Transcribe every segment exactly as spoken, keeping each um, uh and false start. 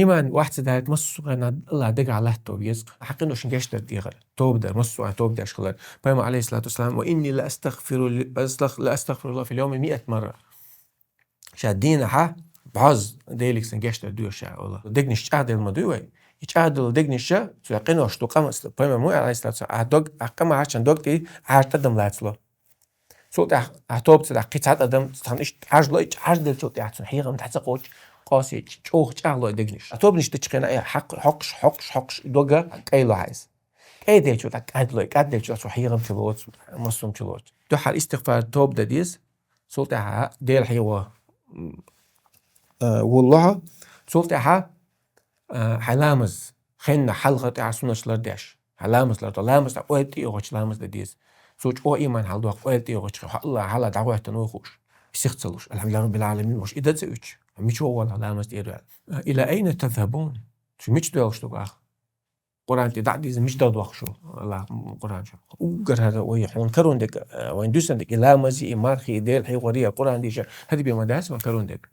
Иман вац даьлча массо а хӀама Аллахь дагахь латто веза. Хьакъ долчун гечдар дехар. Тоба дар, массо а тоба деш хилар. Пайхамар, алейхиссалату вассалам: «وإني لأستغفر، لأستغفر، لأستغفر الله في اليوم مائة مرة». Ша дийнахьа бӀозза Делига сан гечдар дуьйш ша, Аллахь. Дегнаш чӀагӀделла ма дуй вай. И чӀагӀделла дегнаш ша, цу къинош ду къамаьл, пайхамар мо, алейхиссалату вассалам, а дог, а къамаьл хьачан дог тӀе Ӏар тӀадам лацло. Цул тӀехьа, а тоба ца даккхий, цхьа тӀадам, цхьана иштта Ӏаржло, и Ӏаржделчул тӀехьа цун хьехам дӀа ца кхочу, къоси чӀогӀа чӀагӀло и дегнаш. А тобанаш дечу хенахь, э, хьакъ-, хьокхаш, хьокхаш, хьокхаш, дога кӀайло хьайса. КӀайделчул тӀехьа кӀадло, кӀадлелчул тӀехьа цу хьехам чулоцу, массум чулоцу. Дуьхьал истигъфар, тоба дан деза, цул тӀехьа Дела хьехо, м, э, вуллохьо, цул тӀехьа, э, хьай ламаз, хенна хьалха тӀехьа суннаташ лардеш. Хьай ламаз ларда, ламаз тӀа ойла тӀе йогӀуч ламаз дан деза. Цу чӀо иман хьалдоккху, ойла тӀе йогӀуч, хьо Аллахь хьала дӀагӀоьттина вохуш. Сих ца луш, «Алхьамдулиллахи раббил Ӏаламин», вохуш, и дан ца уьч. Мича воху Аллахь ламаз тӀера ваьлла? «إلى أين تذهبون؟» Шу мича доьлхуш ду, аха? Къуръан тӀе дӀа а дийза, мича даха дохку шу? Аллахь Къуръан чу. Уггар хӀара вай хьуна карун дерг, э, вайн дуьсун дерг, и ламази, и мархи, и Дела хьехори, и Къуръан дийша, хӀара бен ма дац вайн карун дерг.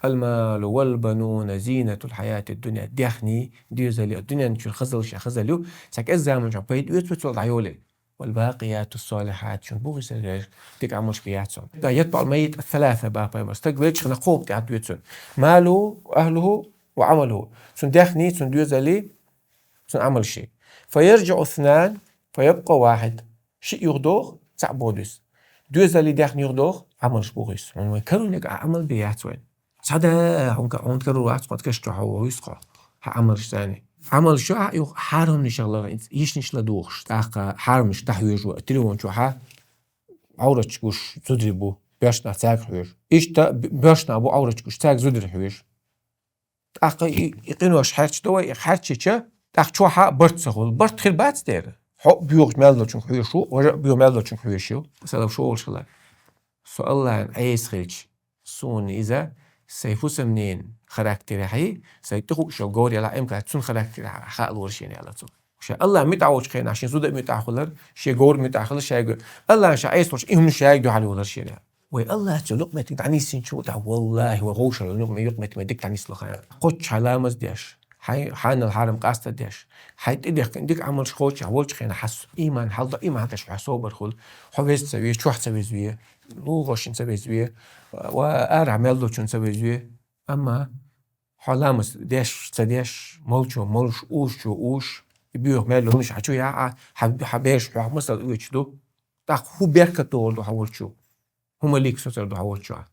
«المال والبنون زينة الحياة الدنيا». Даьхни, доьзали, дуьнен чуьра хазалла ша хазалла ю, цхьа кӀезза заман чохь пайда оьцу цул дӀайоле. «والباقيات الصالحات», шун бухи саргаш, дика Ӏамалш бен яц цун. Да, «يتبع الميت ثلاثة», бах пайхамар. Стаг велча хана кхоба тӀе Ӏад вецун. «ماله وأهله وعمله». Цун даьхни, цун доьзали, цун Ӏамалши. «فيرجع اثنان فيبقى واحد». Шиъ юхадоху, цхьаъ боду иза. Доьзали, даьхни юхадоху, Ӏамалш боху иза. Хьуна вайн карун дерг а Ӏамал бен яц вайн. Цхьа да, хьуна ка-, хьуна карур вац, кхо каш чохь хьо вуйсу кхо. Хьан Ӏамалш царни. Ӏамалш ю хьан юха хьарамнаш лара, йишнаш ладугӀуш, тӀаккха хьарамнаш дӀахьоьжу, телефон чохь хьан Ӏовраташ гуш зударий бу, боьршнах цаьрга хьоьжу. Иштта б-, боьршнах бу Ӏовраташ гуш, цаьрга зударий хьоьжу. ТӀаккха и, и къинош хьерчадо вай, и хьерчича, тӀаккха чохь а барт ца хуьлу. Барт хир бац дера. Хьо боьхачу мел долчуьнга хьоьжуш ву, важа а боьху мел долчуьнга хьоьжуш ю. Масала, шу волуш хила. Со Аллахьан Ӏеса хилча, суна иза сайн хӀусамненан характерехьий, сайн тӀехуъушал гори яла Ӏемка, цун характерехь хаалора шена яла цо. Ша Аллахь муьтӀахь волчу хенахь, шен зуда а муьтӀахь хилар, шен говр а муьтӀахь хилар, шайга. Аллахьан ша Ӏеса волчу и хӀуманаш шайга дуьхьал йолар шена. Вай Аллахьца юкъаметтиг дӀанисйинчул тӀаьхьа, валлахӀи, вай вовшал юкъаме-, юкъаметтиг ма дика дӀанисло хьан. Кхоччу хьайн ламаз деш, хьайн хьанал хьарам къаста деш, хьайн тӀедехкина дика Ӏамалш кхоччехь волчу хенахь хьас иман хьалда, иман хьалдеш хьо собар хуьлу. Хьо веза ца ве, чохь ца веза ве, лулахошна ца веза ве, ва арахь мел долчунна ца веза ве. Амма хьо ламаз деш, ца деш, молчо молуш, уьш чо уьш, и боьха мел лунаш хьан чу яхьа, хьан, хьан бераш хьох масал оьцуш ду. ТӀаккха хӀун беркат догӀур ду хьан волчу? ХӀун малик соцур ду хьан волчохь?